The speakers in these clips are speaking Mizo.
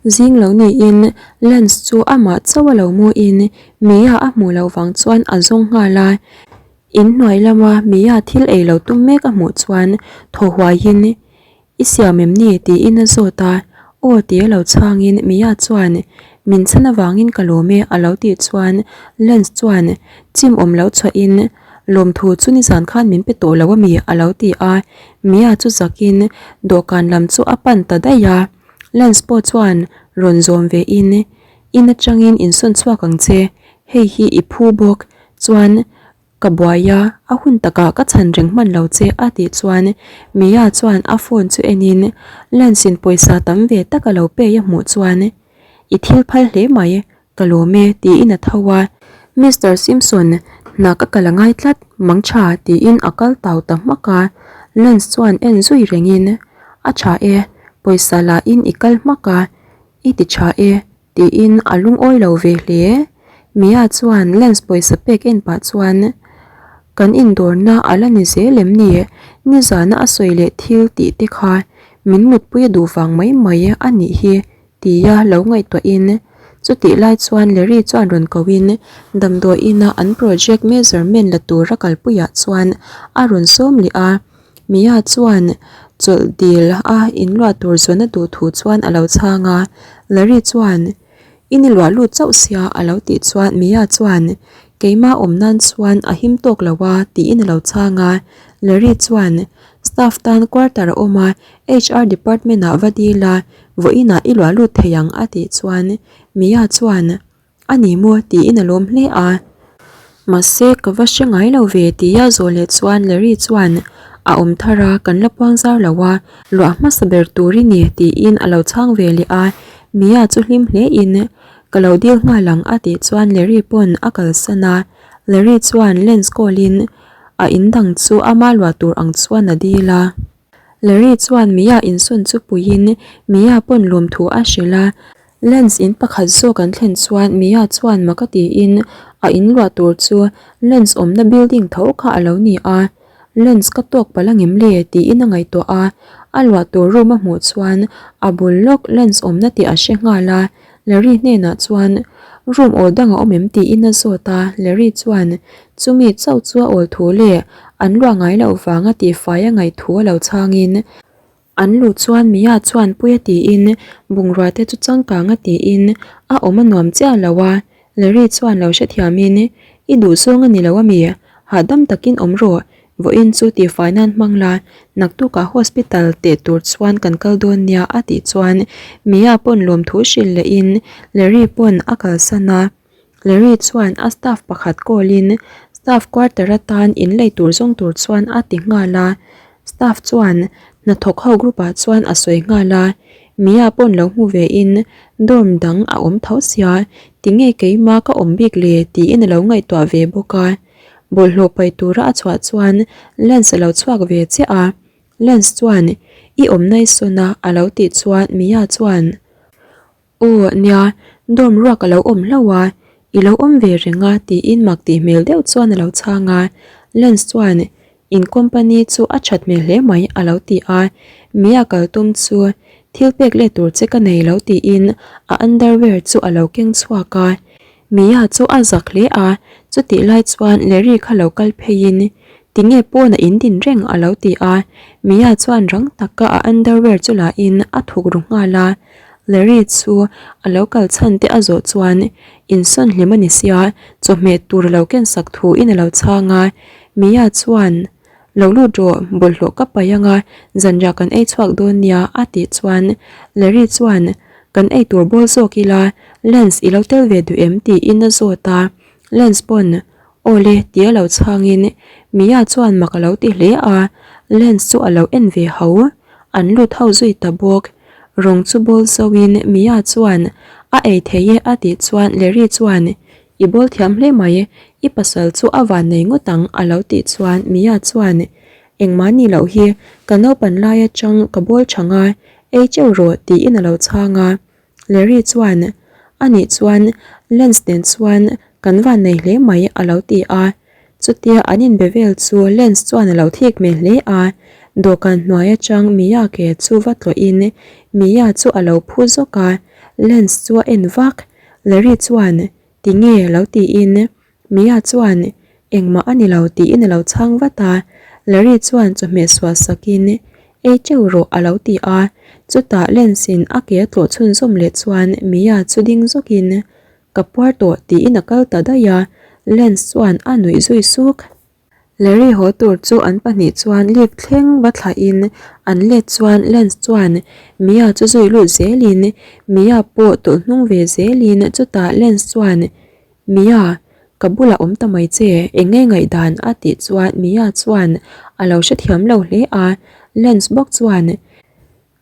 Zing lo niin Lance chu amah chauh a lo mu in Mia a hmuh loh vang chuan a zawng nghal a. In hnuai lama Mia thil ei lo tum mek a hmuh chuan thaw huaiin I siam em ni? tiin a zawt a. Aw tia lo chhangin Mia chuan Min chhan avangin ka lawm e a lo tih chuan Lance chuan chim awm lo chhuahin Lawmthu chu nizan khan min pe tawh lo a mi? a lo ti a. Mia chu zakin dawhkan lam chu a pan ta daih a. Lance pawh chuan rawn zawm ve in, In atangin insawn chhuak ang che, hei hi i phu bawk, chuan ka buai a, a hun takah ka chhan reng hman lo che a tih chuan Mia chuan a phone chu en in Lance in pawisa tam ve tak a lo pay a hmuh chuan I thil phal hle mai, Ka lawm e, tiin a tho a. Mister Simpson, hna ka kal a ngai tlat, mang tha, tiin a kal tau ta hmak a. Lance chuan en zui rengin, A tha e, pawisa la in i kal hmak a, i ti tha e, tiin a lungawi lo ve hle. Mia chuan Lance pawisa pek en pah chuan, Kan indawrna a la ni zel em ni? Nizana a sawi leh thil tih te kha min mutpui a duh vang mai mai a nih hi, Tia lo ngaihtuahin chutih lai chuan Larry chuan rawn kohin damdawiina an project measurement la tura kalpuiah chuan a rawn sawm leh a. Mia chuan chawlh dil a inluah tur zawn a duh thu chuan a lo chhang a. Larry chuan, I ni luah lut chauh sia a lo tih chuan Mia chuan, Keimah awm nan chuan a him tawk lo a tiin a lo chhang a. Larry chuan, Staff tan quarter a awm a, HR department ah va dil a, vawiinah i luah lut thei ang a tih chuan Mia chuan a ni maw tiin a lawm hle a. Mahse ka va hre ngai lo ve tia zawh leh chuan Larry chuan a awm thar a, kan la puang zar lo a, luah hmasa ber tur i ni tiin a lo chhang ve leh a, Mia chu hlim hle in ka lo dil nghal ang a tih chuan Larry pawn a kalsan a, Larry chuan lens call in a in dang chu ama luah tur ang chuan a dil a. Larry chuan Mia insawn chu puiin Mia pawn lawmthu a hrilh a. Lance in pakhat zawk an thlen chuan Mia chuan mak a tiin a in luah tur chu Lance awmna building tho kha a lo ni a. Lance ka tawk palh angem le tiin a ngaihtuah a. A luah tur room a hmuh chuan a bul lawk Lance awmna tih a hre nghal a. Larry hnenah chuan room awl dang a awm em tiin a zawt a, Larry chuan chumi chauh chu a awl thu leh an luah ngai loh vanga tihfai a ngaih thu a lo chhangin an luh chuan Mia chuan pui a tiin bungrua te chu changkang a tiin a awm a nuam chiah lo a, Larry chuan lo hrethiamin i duhzawng a ni lo ami? Hahdam takin awm rawh, Vawiin chu tihfai nan hmang la, naktukah hospital teh tur chuan kan kal dawn nia a tih chuan Mia pawn lawmthu hrilh lehin Larry pawn a kalsan a. Larry chuan a staff pakhat call in staff quarter atan in lei tur zawng tur chuan a ti nghal a. Staff chuan hnathawk ho group ah chuan a sawi nghal a. Mia pawn lo hmu ve in dorm dang a awm tho sia, tinge keima ka awm bik le tiin a lo ngaihtuah ve bawk a. Bawlhhlawh paih tura a chhuah chuan Lance a lo chhuak ve chiah a, Lance chuan I awm nai sawn a a lo tih chuan Mia chuan Aw nia, dorm ruak a lo awm hlauh a, i lo awm ve reng a tiin mak tih hmel deuh chuan a lo chhang a, Lance chuan In company chu a that hmel hle mai a lo ti a, Mia kal tum chu thil pek let tur che ka nei lo tiin a underwear chu a lo keng chhuak a, Mia chu a zak hle a, chutih lai chuan Larry kha lo kal pheiin tinge pawn a in din reng a lo ti a, Mia chuan rang taka a underwear chu la in a thuk ru nghal a, Larry chu a lo kal chhan te a zawh chuan insawn hlim a ni sia, chawhmeh tur a lo ken sak thu in a lo chhang a, Mia chuan Lo lut rawh, bawlhhlawh ka paih ang a, zanriah kan ei chhuak dawn nia a tih chuan Larry chuan Kan ei tur bawl zawk ila, Lance i lo tel ve duh em? tiin a zawt a, Lance pawn Aw le tia lo chhangin Mia chuan mak a lo ti hle a, Lance chu a lo en ve ho, an lut ho zui ta bawk. Rawng chu bawl zoin Mia chuan A ei thei e a tih chuan Larry chuan I bawl thiam hle mai, i pasal chu a van nei ngawt ang a lo tih chuan Mia chuan Engmah ni loh hi, ka naupan lai atang ka bawl tha nga, ei teuh rawh tiin a lo chhang a. Larry chuan Anih chuan Lance nen chuan kan van nei hle mai a lo ti a. Chutia an inbe vel chu Lance chuan a lo thik hmel hle a. Dawhkan hnuai atang Mia ke chu va tlawhin Mia chu a lo phu zawk a, Lance chu a en vak. Larry chuan, Tinge? lo tiin Mia chuan, Engmah a ni lo tiin a lo chhang vat a. Larry chuan chawhmeh suah sakin, Ei teuh rawh a lo ti a. Chutah Lance in a ke a tlawh chhunzawm leh chuan Mia chu ding zawkin, Ka puar tawh tiin a kal ta daih a, Lance chuan a nuih zui suk. Larry haw tur chu an pahnih chuan lift thleng va thlahin an let chuan Lance chuan Mia chu zui lut zelin Mia pawh tawlh hnung ve zelin chutah Lance chuan Mia, ka bulah awm ta mai che, eng nge ngaihdan a tih chuan Mia chuan a lo hrethiam lo hle a, Lance bawk chuan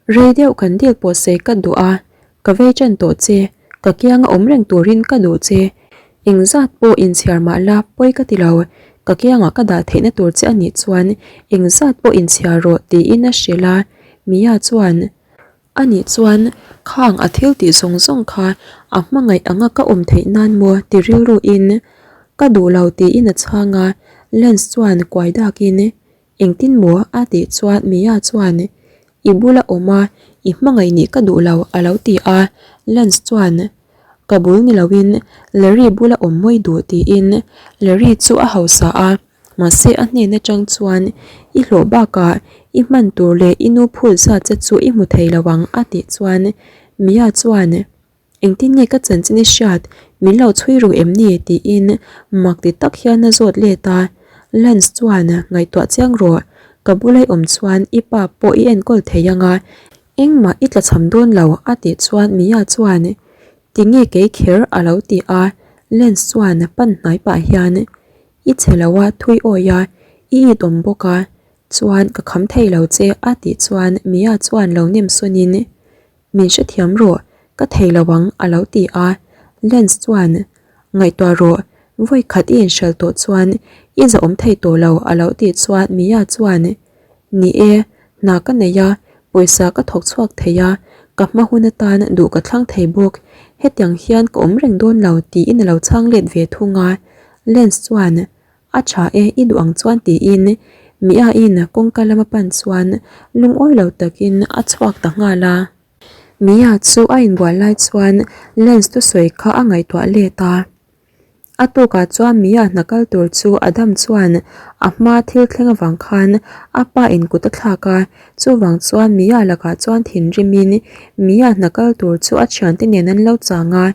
Rei deuh kan dil pawh sei ka duh a, ka vei ṭan tawh che, ka kianga awm reng turin ka duh che. Engzat pawh inchhiar mah la pawi ka ti lo, ka kiangah ka dah theihna tur che a nih chuan engzat pawh inchhiar rawh tiin a hrilh a, Mia chuan A nih chuan khang a thil tih zawng zawng kha a hmangaih anga ka awm theih nan maw ti rilruin ka duh lo tiin a chhang a, Lance chuan kuai dakin Engtin maw? a tih chuan Mia chuan, I bula awm a, i hmangaih nih ka duh lo a lo ti a. Lance chuan, Ka bul ni loin Larry bula awm mawi duh tiin Larry chu a hausa a, mahse a hnen atang chuan i hlawh bakah i hman tur leh i nu phut zat che chu i hmu thei lo ang a tih chuan Mia chuan, Engtin nge ka chanchin i hriat, min lo chhui ru em ni? tiin mak ti tak hian a zawt let a. Lance chuan ngaihtuah chiang rawh, ka bula i awm chuan i pa pawh i enkawl thei ang a, engmah i tlachham dawn lo a tih chuan Mia chuan Tinge kei kher a lo ti a, Lance chuan pan hnai pah hian I chhe lo a thui awi a, i it awm bawk a, chuan ka kham thei lo che a tih chuan Mia chuan lo nem sawnin Min hrethiam rawh, ka thei lo ang a lo ti a. Lance chuan, Ngaihtuah rawh, vawi khat i inhralh tawh chuan i zahawm thei tawh lo a lo tih chuan Mia chuan, Ni e, hna ka nei a, pawisa ka thawk chhuak thei a, ka hma hun atan duh ka thlang thei bawk, hetiang hian ka awm reng dawn lo tiin a lo chhang let ve thung a. Lance chuan, A tha e, i duh ang chuan tiin Mia-in kawngka lama pan chuan lungawi lo takin a chhuak ta nghal a. Mia chu a inbual lai chuan Lance thusawi kha a ngaihtuah let a. A tukah chuan Mia hna kal tur chu Adam chuan a hma thil thleng avang khan a pa in kut a thlak a, chuvang chuan Mia lakah chuan thinrimin Mia hna kal tur chu a thiante nen an lo chang a.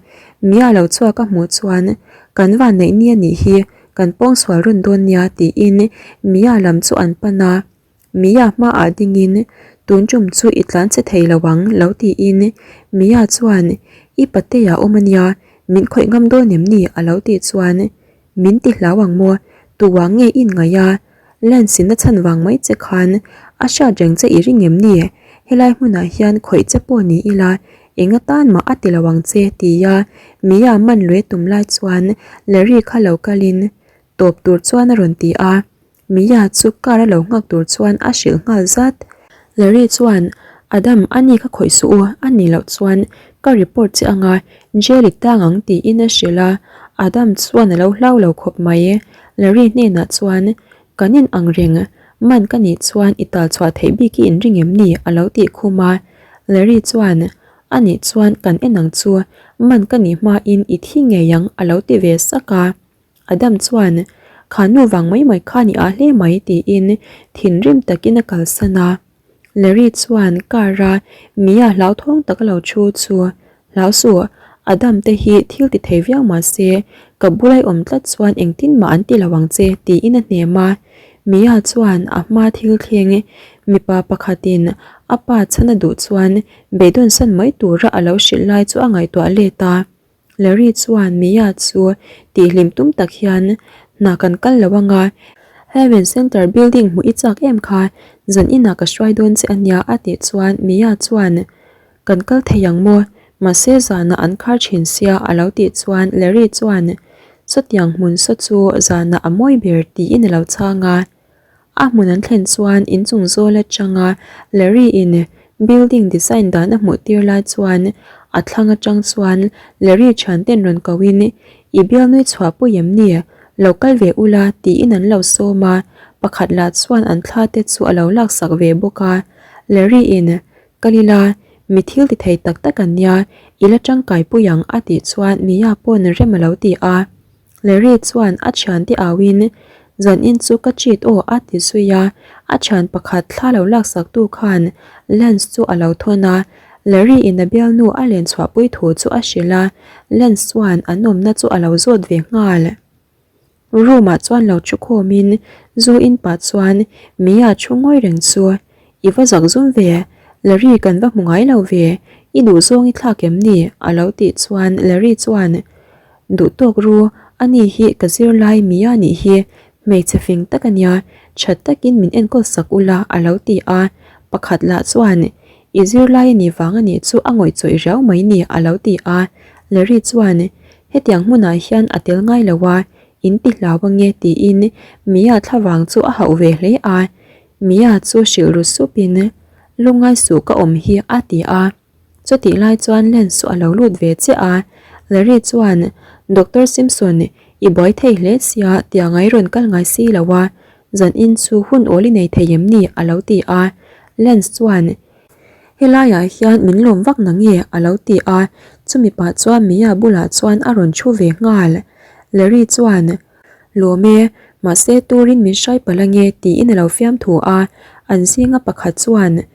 Mia lo chhuak a hmuh chuan Kan vanneih ni a nih hi, kan pawngsual rawn dawn nia tiin Mia lam chu an pan a. Mia hmaah dingin, Tun tum chu i tlan che thei lo ang lo tiin Mia chuan, I patea awm a nia, min khawih ngam dawn em ni a lo tih chuan, Min ti hlau ang maw, tuah nge i inngaih a? Lance in a chhan vang mai che khan a hriat reng che i ring em ni? Helai hmunah hian khawih che pawh ni ila eng atan mah a ti lo ang che tia Mia man lui tum lai chuan Larry kha lo kalin tawp tur chuan a rawn ti a, Mia chu car a lo nghak tur chuan a hrilh nghal zat. Larry chuan Adam a ni kha khawih suh u a nih loh chuan ka report che anga jail i tang ang tiin a hrilh a, Adam chuan a lo hlau lo khawp mai. Larry hnenah chuan Kan in ang reng, man ka nih chuan i tal chhuah theih bik i inring em ni? a lo tih khum a. Larry chuan A nih chuan kan en ang chu, man ka nih hmain i thi ngei ang a lo ti ve sak a. Adam chuan Kha nu vang mai mai khan i ah hle mai tiin thinrim takin a kalsan a. Larry chuan car a Mia hlauthawng tak a lo thu chu Hlau suh, Adam te hi thil ti thei viau mah se ka bulai awm tlat chuan engtin mah an ti lo ang che tiin a hnem a. Mia chuan a hma thil thleng mipa pakhatin a pa chhan a duh chuan beidawnsan mai tura a lo hrilh lai chu a ngaihtuah let a. Larry chuan Mia chu tihhlim tum tak hian hna kan kal lo anga, Heaven Center building hmuh i chak em kha, zan inah ka hruai dawn che ania a tih chuan Mia chuan Kan kal thei ang maw? Mahse zanah an khar thin sia a lo tih chuan Larry chuan Sawtiang hmun saw chu zanah a mawi ber tiin a lo chhang a. A hmun an thlen chuan inchung zawl atanga Larry in building design dan a hmuh tir lai chuan a thlang atang chuan Larry thian ten rawn ko in I bialnui chhuah pui em ni? Lo kal ve ula tiin an lo sawm a. Pakhat lah chuan an thla te chu a lo laksak ve bawk a. Larry in, Kal ila, mi thil ti thei tak tak an nia, i la tangkai pui ang a tih chuan Mia pawn rem a lo ti a. Larry chuan a thiante auin, Zanin chu ka cheat aw a ti zui a, a thian pakhat thla lo laksak tu khan Lance chu a lo thawn a, Larry in a bialnu a len chhuahpui thu chu a hrilh a, Lance chuan an awmna chu a lo zawt ve nghal. Room ah chuan lo thu khawmin zu in pah chuan Mia thu ngawi reng chu, I va zak zum ve, Larry kan va hmu ngai lo ve, i duh zawng i thlak em ni? a lo tih chuan Larry chuan, Duh tawk ru, ani hi ka zirlai Mia nih hi, hmeichhe fing tak a nia, that takin min enkawl sak ula a lo ti a, pakhat lah chuan, I zirlai a nih vang a nih chu a ngawih chawih riau mai ni a lo ti a, Larry chuan, Hetiang hmunah hian a tel ngai lo a, in ti hlau ange tiin Mia thlavang chu a hauh ve hle a. Mia chu hrilh ru supin, Lungngai suh ka awm hi a ti a. Chutih lai chuan Lens chu a lo lut ve chiah a. Larry chuan, Doctor Simpson, i buai thei hle sia tiang ai rawn kal ngai si lo a, zanin chu hun awl i nei thei em ni? a lo ti a. Lens chuan, Helaiah hian min lawm vak na nge? a lo ti a, chumi pah chuan Mia bulah chuan a rawn thu ve nghal. Larry chuan, Lawm e, mahse turin min hrai palh ange tiin a lo fiam thu a, an zinga pakhat chuan,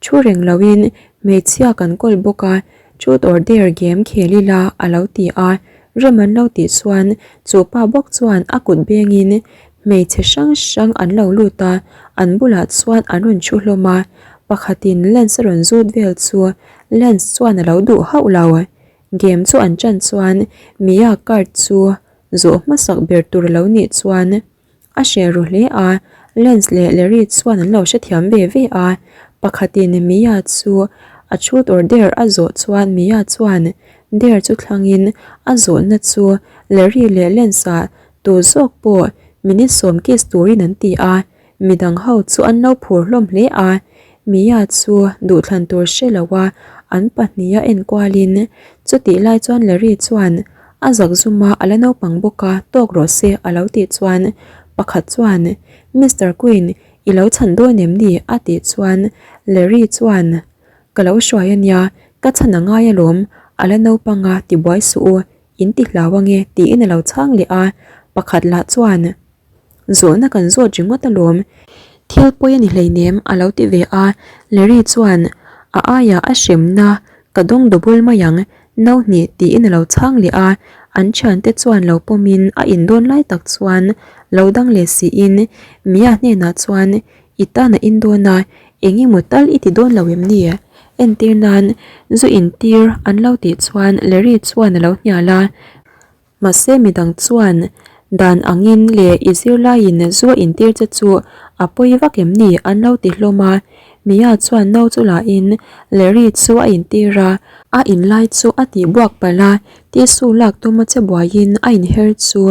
Thu reng loin hmeichhia kan kawl bawk a, truth or dare game khel ila a lo ti a, rem an lo tih chuan chu pa bawk chuan a kut bengin Hmeichhe hrang hrang an lo lut a, an bulah chuan an rawn thu hlawm a, pakhatin lens a rawn zut vel chu lens chuan a lo duh hauh lo. Game chu an ṭan chuan Mia card chu zawh hmasak ber tur a lo nih chuan a hreh ru hle a, Lens leh Larry chuan an lo hrethiam ve ve a, pakhatin Mia chu a truth or dare a zawh chuan Mia chuan dare chu thlangin a zawhna chu Larry leh Lens-ah Tu zawk pawh minute 10 kiss turin an ti a, midang ho chu an lo phur hlawm hle a, Mia chu duhthlan tur hre lo a an pahniha enkualin chutih lai chuan Larry chuan a zak zum a a la naupang bawk a tawk rawh se a lo tih chuan pakhat chuan Mister Quinn i lo chhan dawn em ni a tih chuan Larry chuan ka lo hruai a nia ka chhan a ngai alawm a la naupang a tibuai suh u In ti hlau ange tiin a lo chhang leh a, pakhat lah chuan zawhna kan zawt ringawt alawm, thil pawi a ni hleinem a lo ti ve a, Larry chuan a aiah a hremna ka dawng double mai ang no hnih tiin a lo chhang leh a, an thiante chuan lo pawmin a indawn lai tak chuan lo dang leh siin Mia hnenah chuan I tan a in dawn a, eng emaw tal i ti dawn lo em ni? Entir nan zu intir an lo tih chuan Larry chuan a lo hnial a. Mahse midang chuan dan angin leh i zirlaiin zu a intir che chu a pawi vak em ni an lo ti hlawm a. Mia chuan no chu lahin Larry chu a intir a, a inlai chu a tih buak palh a, tissue lak tuma che buaiin a inher chu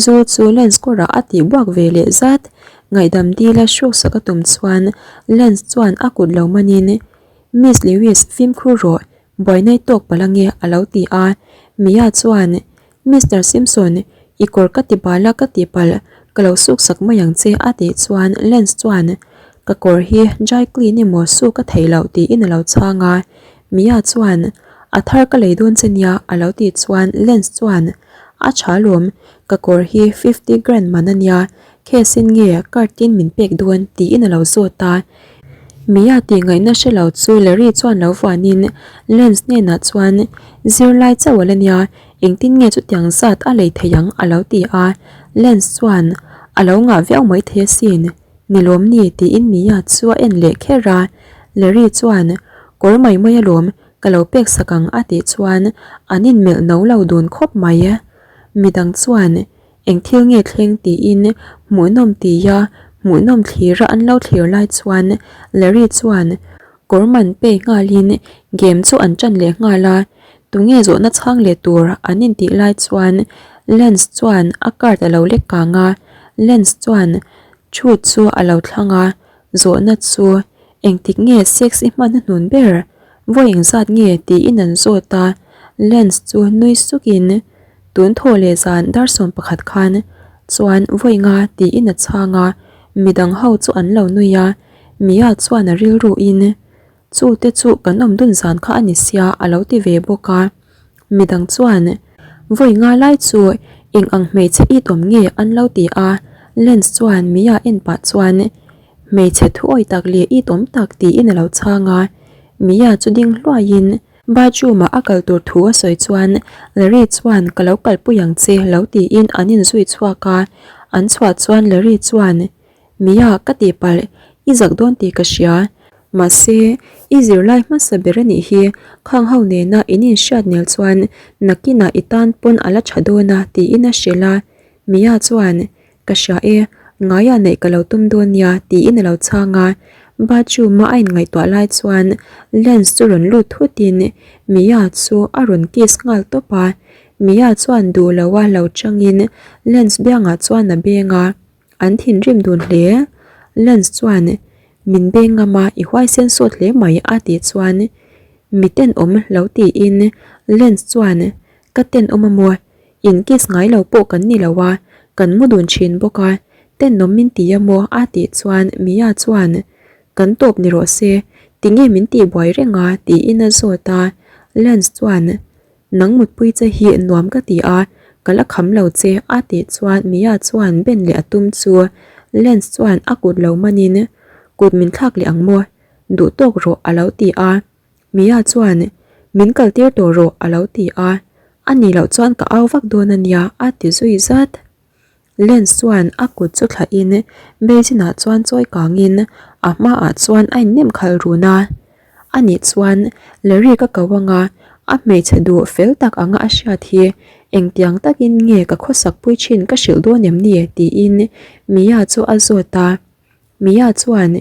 zu chu lens kawrah a tih buak ve leh zat. Ngaihdam dila hruksak a tum chuan Lance chuan a kut lo manin, Miss Lewis, fimkhur rawh, buainai tawk palh ange a lo ti a. Mia chuan, Mister Simpson, i kawr ka ti bal a ka ti palh, ka lo suksak mai ang che a tih chuan Lance chuan, Ka kawr hi dry clean emaw suk a theih loh tiin a lo chhang a. Mia chuan, A thar ka lei dawn che nia a lo tih chuan Lance chuan, A tha lawm, ka kawr hi 50 grand man a nia, Case in nge card tin min pek dawn tiin a lo zawt a. Mia tih ngaihna hre lo chu Larry chuan lo vuanin Lance hnenah chuan zirlai chauh a la nia, engtin nge chutiang zat a lei thei ang a lo ti a. Lance chuan a lo ngah viau mai thei asin, ni lawm ni tiin Mia chu a en leh kher a. Larry chuan kawr mai mai alawm ka lo pek sak ang a tih chuan an inmelh no lo dun khawp mai. Midang chuan Eng thil nge thleng tiin hmuhnawm tia hmuhnawm thlira an lo thlir lai chuan Larry chuan kawr man pay nghalin game chu an ṭan leh nghal a, tunge zawhna chhang leh tur an intih lai chuan Lance chuan a card a lo lek kang a, Lance chuan thu chu a lo thlang a, zawhna chu engtik nge sex i hman hnuhnun ber vawi engzat nge tiin an zawt a, Lance chu nui sukin. Tun thaw leh zan dar 11 khan chuan vawi nga tiin a chhang a, Midang ho chu an lo nui a, Mia chuan a rilru in, Chu te chu kan awm dun zan kha a ni sia a lo ti ve bawk a. Midang chuan, Vawi nga lai chu eng ang hmeichhe it awm nge an lo ti a, Lens chuan Mia en pah chuan, Hmeichhe thuawi tak leh it awm tak tiin a lo chhang a. Mia chu ding hluaiin bathroom ah a kal tur thu a sawi chuan Larry chuan ka lo kalpui ang che lo tiin an inzui chhuak a, an chhuah chuan Larry chuan, Mia ka tihpalh, i zak dawn tih ka hria. Mahse, i zirlai hmasa ber a nih hi, khang ho nena in inhriat nel chuan nakinah i tan pawn a la tha dawn a tiin a hrilh a. Mia chuan, Ka hria e, ngaiah neih ka lo tum dawn nia tiin a lo chhang a. Bathroom-a a inngaihtuah lai chuan Lens chu rawn lut thutin Mia chu a rawn kiss nghal tawp a. Mia chuan duh loa lo changin Lens biangah chuan a beng a. An thinrim dun hle. Lens chuan, Min beng ngam a, i huaisen sawt hle mai a tih chuan, Mi tenawm lo tiin Lens chuan, Ka tenawm a maw? In kiss ngai lo pawh kan ni lo a, kan mu dun thin bawk a, tenawm min ti a maw? a tih chuan Mia chuan, Kan tawp ni rawh se, tinge min tihbuai reng a? tiin a zawt a. Lens chuan, Nang mutpui che hi nuam ka ti a, ka la kham lo che a tih chuan Mia chuan ben leh a tum chu Lens chuan a kut lo manin kut min thlak leh ang maw? Duh tawk rawh a lo ti a. Mia chuan min kal tir tawh rawh a lo ti a, a nih loh chuan ka au vak dawn a nia a ti zui zat. Lens chuan a kut chu thlahin basin ah chuan chawi kangin a hmaah chuan a innem khalh run a. Ani chuan Larry ka ko anga a hmeichhe duh fel tak anga a hriat hi engtiang takin nge ka khawsak pui thin ka hrilh dawn em ni tiin Mia chu a zawt a. Mia chuan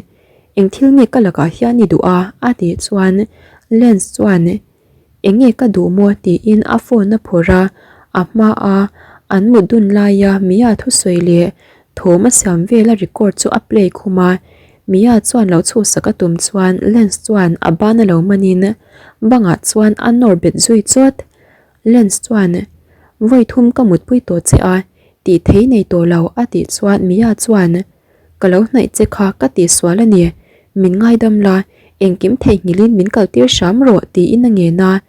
eng thil nge ka lakah hian i duh a a tih chuan Lens chuan Eng nge ka duh maw tiin a phone a phawrh a, a hma a an mut dun laia Mia thusawi leh thawm a siam vela record chu a play khum a, Mia chuan lo chhuhsak a tum chuan Lens chuan a ban a lo manin bangah chuan a nawr bet zui chawt. Lens chuan, Vawi thum ka mutpui tawh che a, tih thei nei tawh lo a tih chuan Mia chuan, Ka lo hnaih che kha ka tihsual a ni, min ngaidam la, engkim theihnghilhin min kaltir hram rawh tiin a ngen a.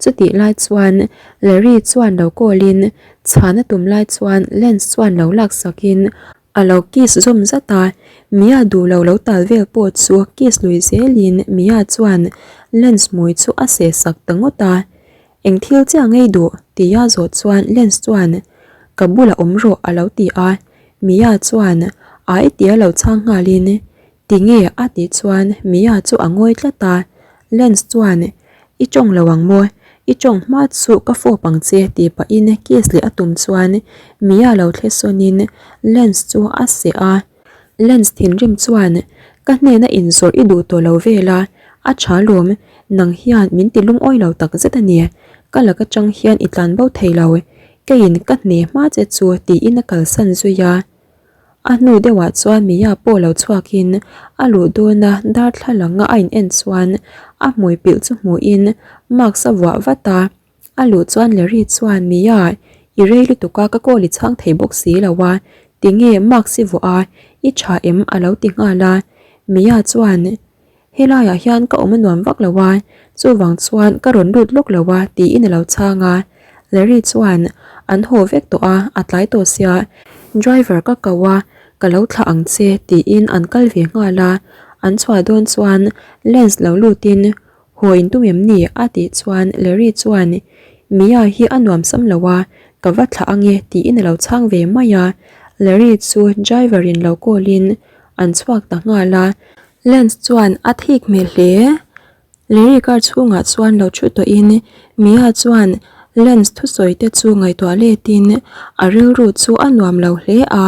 Chutih lai chuan Larry chuan lo call in chhan a tum lai chuan Lance chuan lo laksakin a lo kiss zawm zat a, Mia duh lo lo tal vel pawh chu kiss lui zelin Mia chuan Lance hmui chu a seh sak ta ngawt a. Eng thil chiah ngei duh? tia zawh chuan Lance chuan Ka bulah awm rawh a lo ti a, Mia chuan Ai tia lo chhang nghalin Tinge a tih chuan Mia chu a ngawi tlat a, Lance chuan I tawng lo ang maw? I tawng hma chu ka fawp ang che tih pahin kiss leh a tum chuan Mia lo thle sawnin Lance chu a seh a. Lance thinrim chuan Ka hnena inzawrh i duh tawh lo vel a, a tha lawm, nang hian min ti lungawi lo takzet a ni, ka lak atang hian i tlanbo thei lo, Keiin ka hne hma che chu tiin a kalsan zui a. A hnu deuhah chuan Mia pawh lo chhuakin a luh dawna darthlalang a in en chuan a hmui pilh chu hmuhin mask a vuah vat a. A luh chuan Larry chuan Mia i rei lutuk a ka call i chhang thei bawk si lo a, tinge mask i vuah a, i tha em a lo ti nghal a. Mia chuan Helaiah hian ka awm a nuam vak lo a, chuvang chuan ka rawn lut lawk lo a tiin a lo chhang a. Larry chuan an haw vek tawh a, a tlai tawh sia, driver ka ko a, ka lo thlah ang che tiin an kal ve nghal a. An chhuah dawn chuan Lance lo lutin haw in tum em ni a tih chuan Larry chuan Mia hi a nuam sam lo a, ka va thlah ange tiin a lo chhang ve mai a. Larry chu driver in lo call in an chhuak ta nghal a. Lance chuan a thik hmel hle. Larry car chhungah chuan lo thu tawhin Mia chuan Lance thusawi te chu ngaihtuah letin a rilru chu a nuam lo hle a.